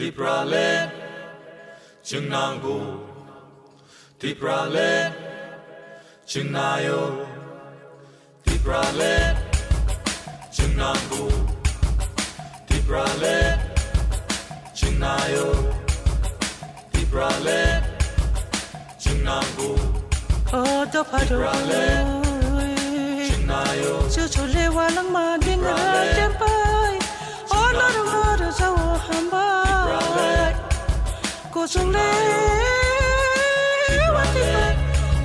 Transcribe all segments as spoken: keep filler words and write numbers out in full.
Tipraland, chwng nango. Tipraland, chwng naio. Tipraland, chwng nango. Tipraland, chwng naio. Tipraland, chwng nango. O dopha Tipraland, roi. Chwng naio. Chuchu lewa langma dingra Tipraland, chempai. O norok norok sao hambai. Tipraland, kuchung le wati pai.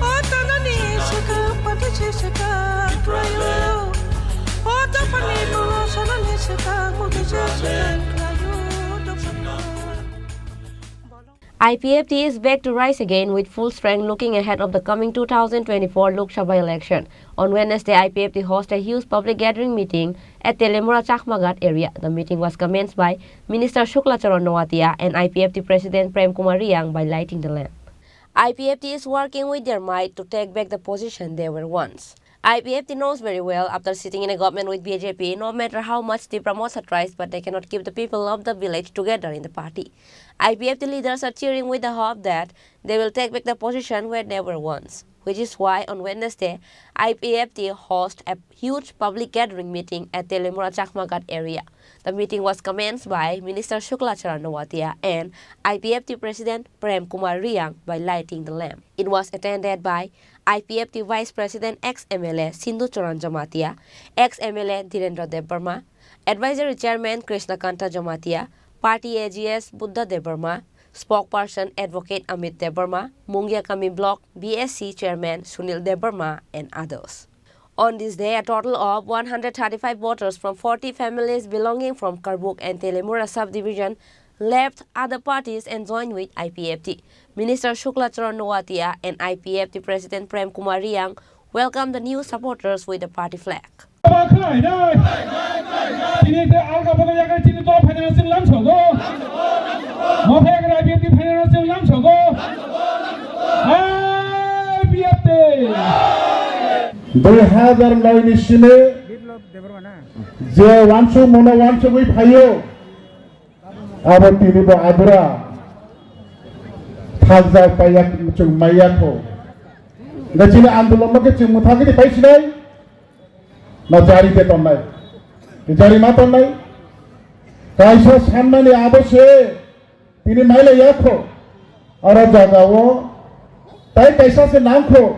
O tanani saka pati se saka klayo. O dopha ni bolo sanani saka mugi se saka klayo. Dopha. I P F T is back to rise again with full strength looking ahead of the coming two thousand twenty-four Lok Sabha election. On Wednesday, I P F T host a huge public gathering meeting at Telemura Chakmaghat area. The meeting was commenced by Minister Shukla Charan Noatia and I P F T President Prem Kumar Riang by lighting the lamp. I P F T is working with their might to take back the position they were once. I P F T knows very well, after sitting in a government with B J P, no matter how much Tipra Motha tries, but they cannot keep the people of the village together in the party. I P F T leaders are cheering with the hope that they will take back the position where they were once, which is why on Wednesday, I P F T host a huge public gathering meeting at Telemura Chakmaghat area. The meeting was commenced by Minister Shukla Charan Noatia and I P F T President Prem Kumar Riang by lighting the lamp. It was attended by I P F T Vice President ex M L A Sindhu Charan Jamatia, ex M L A Dhirendra Debbarma, Advisory Chairman Krishna Kanta Jamatia, Party A G S Buddha Debbarma, Spokesperson Advocate Amit Debbarma, Mungiakami Block B S C Chairman Sunil Debbarma and others. On this day, a total of one hundred thirty-five voters from forty families belonging from Karbuk and Telemura subdivision left other parties and joined with I P F T. Minister Shukla Charan Noatia and I P F T President Prem Kumar Riang welcomed the new supporters with the party flag. Tini te alga bodo yagai tini to phaina sing lam sogo. Mo phaina I P F T phaina sing lam sogo. I P F T. Dui hazar noi ni sini je wansuk mano wansugwi phaio. Abo tini bo adura thakjak paiya chwng maiya kho. Ga chini andolon no khe chwng mwthagwi di paisinai. Na jari de tonnai. Jari ma tonnai. Kaisa sanmani abo se tini maila yakho. Aro jagao tai kaisa se nangkho.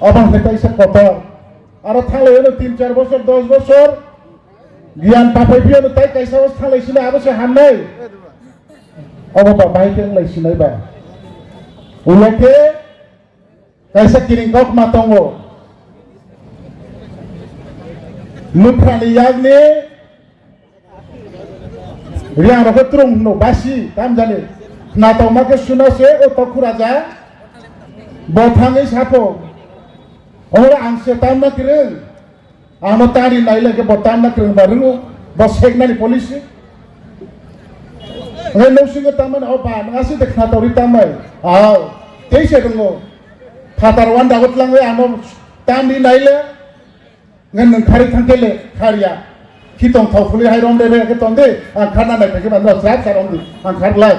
Abo hwnkhe kaisa kotor. Aro thanglai ano tin char bosor, dos bosor. Giyan papai phiyano tai kaisa o thanglai sini abo se hamnai. Obo ba bai khe wnglai sinai ba. Ulo khe kaisa kiring kok ma tongo. Nukhrani yakni Riang rok khe twrwng hwno basi tamjani. Khna tongma khe suna se o tokhura ja. Bo thangwi sapho. Oro ang se tamna kwrwng. Ano tari nailai khe bo tamna kwrwng ba rwngo. Bo seknani policy. Ngai no singo tamani o ba nang asi de khna tongri tamai. Aw. Tei se rwngo. Phatar wanda go tlangwi ano tamni naile. Ngan nang khari thangkele kharia. Khitong thau khuli hai rom de be ke tonde. Ang kharna nai thangke bando srap sa rom di. Ang khar lai.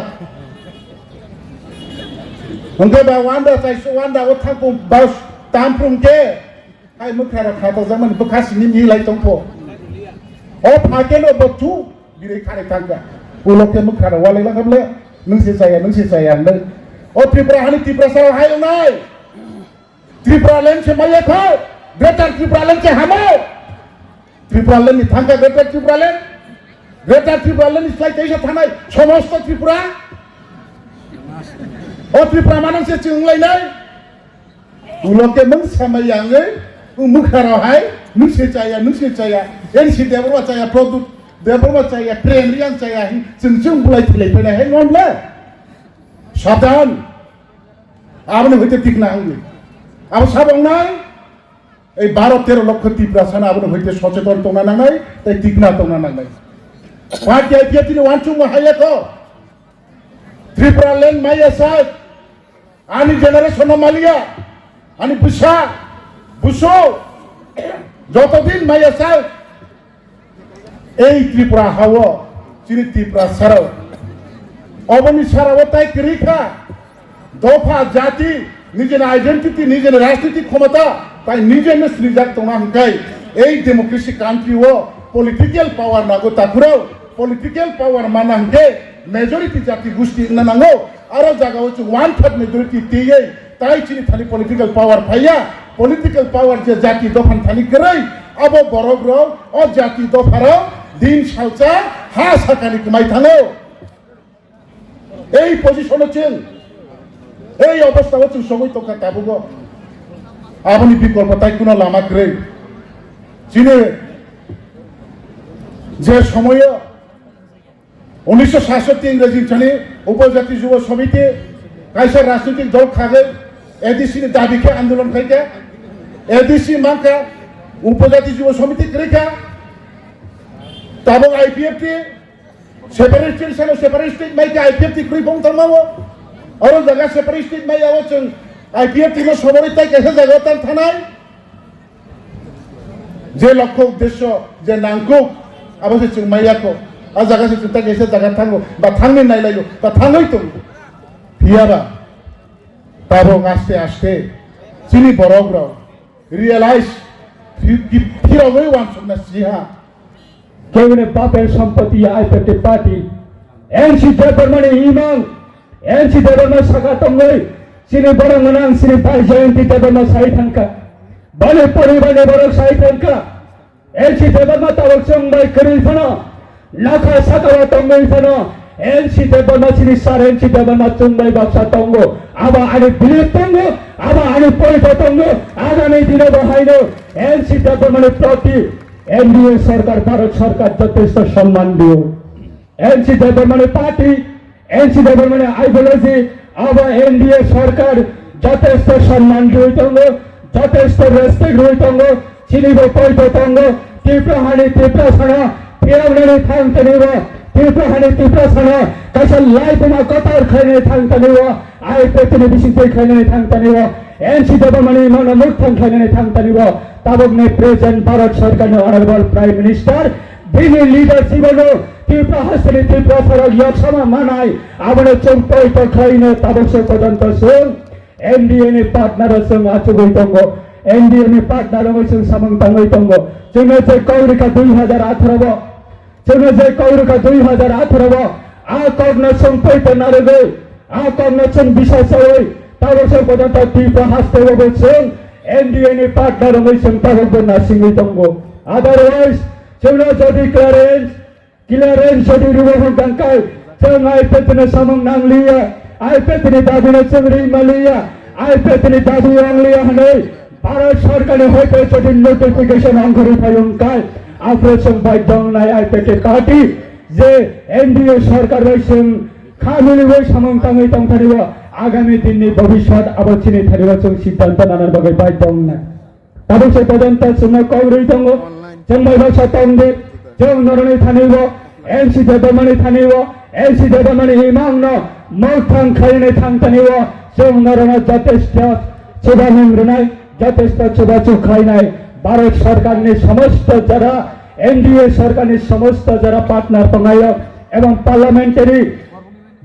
Hongke ba wanda chai so wanda o thangko bas tam prung ke. Hai mukha ra khato zaman bukha sini mi lai tongpo. O phake no bochu. Biri khari thangka. Ulo ke mukha ra wale la kable. Nung si saya, nung si saya, nung. O Tripura hani Tripura sa hai nai. Tripura land se maya kho, Greater Tripura land se hamo. Tripura land ni thangka Greater Tripura land. Greater Tripura land ni slai teisa thanai somosto Tripura. O Tripura manang se chwng lai nai. Ulo ke mung samai yang e, u mukha ro hai, nung se chaya, nung se chaya. N C Debbarma chaya, Pradyot Debbarma chaya, Prem Riang chaya, hi, chwng chwng bulai thilai phai nai hai ngon le. Sadan. Aboni hoite tikna wngdi. Abo sabo wngnai, ei baro tero lokho Tiprasano aboni hoite socheton tongna nangnai, tei tikna tongna nangnai. Party I P F T ni uansukma hai ekho. Tripura land maya sai, ani generation no maliya, ani bwsa, busu, joto din maya sai, Ei Tripura hao, chini Tripura sarao, Oboni sara o tai kwrwi kha. Dopha, jati, nijeni identity, nijeni rajnitik khomota, tai nijeni swnijak tongna hwnkhe ei democracy country o political power nago takhurao, political power mana hwnkhe majority jati gusti wngna nango, aro jaga o chwng one third majority twiwi tai chini thani political power phaiya, political power je jati dophani thani kwrwi, abo borok rok o jati dopha rok din salsa ha sakani kwmai thango. Ei position o chwng, ei obostha o chwng sogwi tongkha tabuk o. Aboni bikolpo tai kuno lama kwrwi. Chini je somoyo unisho sasoti Ingraji thani Upojati Jubo Samiti kaisa rajnitik dol khagwi A D C ni dabi khe andolon khaikha, A D C mankha, Upojati Jubo Samiti kwrwikha, tabuk I P F T separate state sano separate state mai khe I P F T kwrwi bong tangma o. Oro jaga separate state mai o chwng I P F T no soborwi tai kaisa jaga o tan thanai. Je lokho uddesho, je nangkuk, abo se chwng mai yakho. A jaga se chwng tai kaisa jaga thango, ba thangni nailaio, ba thangwi tongo. Phiyaba, tabuk aste aste chini borok rok realize phi-, phi-, phirogwi wansukna siha. Kebini bapel sompoti ya I P F T party. N C Debbarmani imang. N C Debbarma saka tongwi. Chini borok gwnang chini bai Jayanti Debbarma sai thangkha. Bani poribarni borok sai thangkha. N C Debbarma tabuk chwng bai kwrwi phano. Nokha saka o tongwi phano. N C Debbarma chini sir N C Debbarma chwng bai baksa tongo. Abo ani belief tongo. Abo ani poito tongo. Agami dino bo haino N C Debbarmani proti N D A sarkar, Bharat sarkar jotesto samman diyo. N C Debbarmani party, N C Debbarmani ideology, abo N D A sarkar jotesto samman diyo tongo, jotesto respect diyo tongo, chini bo poito tongo, Tripura hani Tripura sana, phiyok nani thang tani bo, Tripura hani Tripura sana, kaisa lai tuma kotor khainani thang tani bo, I P F T ni bising twi khainani thang tani bo, N C Debbarmani mano muk thang khainani thang tani bo, tabuk ni present Bharat sarkar ni honorable Prime Minister, bini leadership ano Tripura hasteni Tripura sarok yoksama manai, abono chwng poito khlaino tabuk se pojonto chwng N D A ni partner o chwng achugwi tongo, N D A ni partner o chwng samung tangwi tongo, chwngno je kok rikha dui hajar atharo bo, chwngno je kok rwkha dui hajar atharo o, a kokno chwng poito narwgwi, a kokno chwng bisa chawi, tabuk se pojonto Tripura haste o bo chwng N D A ni partner wngwi chwng tabuk bo nasingwi tongo. Otherwise, chwngno jodi clearance, clearance jodi rwwi hwn tangkhe, chwng I P F T no samung nangliya, I P F T ni dabi no chwng ri maliya, I P F T ni dabi wngliya hwnwi Bharat sarkar ni hoite jodi notification ongkhorwi phai wngkha, aphuru chwng bai dongnai I P F T party je N D A sarkar bai chwng kha miliwi samung tangwi tongthani o agami din ni bobiswt abo chini thani o chwng siddhanto nana bagwi bai dongnai. Tabuk se pojonto chwngno kok rwi tongo, chwng bai baksa tongdi, chwng noroni thani o, N C Debbarmani thani o, N C Debbarmani imang no mokthang khainani thang tani o, chwng norokno jotesto chubaning rwnai, jotesto chubachu khlainai. Bharat sarkar ni somosto jara, N D A sarkar ni somosto jara partner tongnai o, ebong parliamentary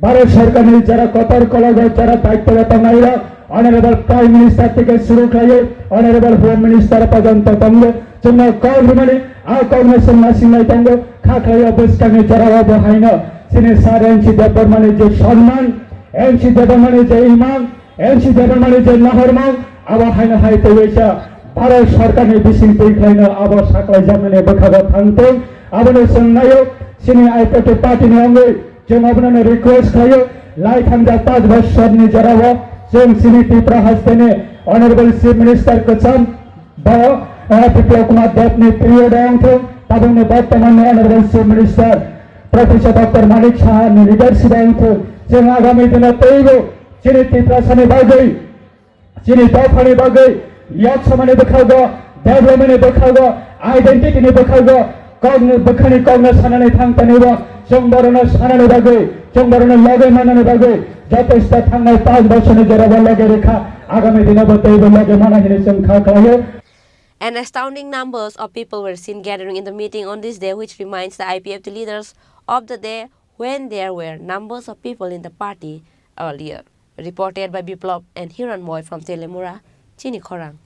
Bharat sarkar ni jara kotor kolok o jara daityo o tongnai o, Honorable Prime Minister theke suru khlaiwi Honorable Home Minister porjonto tongo. Chwngno kok rwmani a kokno chwng nasingnai tongo. Kha khlaiwi bwskangni jorao bo haino chini sir N C Debbarmani je sonman, N C Debbarmani je imang, N C Debbarmani je nahormang, abo haino hai tei waisa Bharat sarkarni bising twi khlaino abo saklaijakmani bwkhago thangtong. Abono chwng naio chini I P F T party ni wngwi. Chwng abono request khlaio, lai thangjak panch bosorni jorao chwng chini Tripura hasteni Honorable Chief Minister kwcham bo, eh, Biplab Kumar Deb ni period o wngthung, tabukni bortoman ni Honorable Chief Minister Professor Doctor Manik Saha ni leadership o wngthung, chwng agami dino teibo chini Tiprasani bagwi chini dophani bagwi, Lok Sabhani bwkhago, development ni bwkhago, identity ni bwkhago, kokni bwkhani kokno sanani thang tanibo, chwng borokno sanani bagwi, chwng borokno loge manani bagwi, joto sta thangnai panch bosorni jorabo loge rwkha, agami dinobo teibo loge mana hwnwi chwng kha khlaio. An astounding numbers of people were seen gathering in the meeting on this day, which reminds the I P F T leaders of the day when there were numbers of people in the party earlier. Reported by Biplop and Hiranmoy from Telemura, Chini Khorang.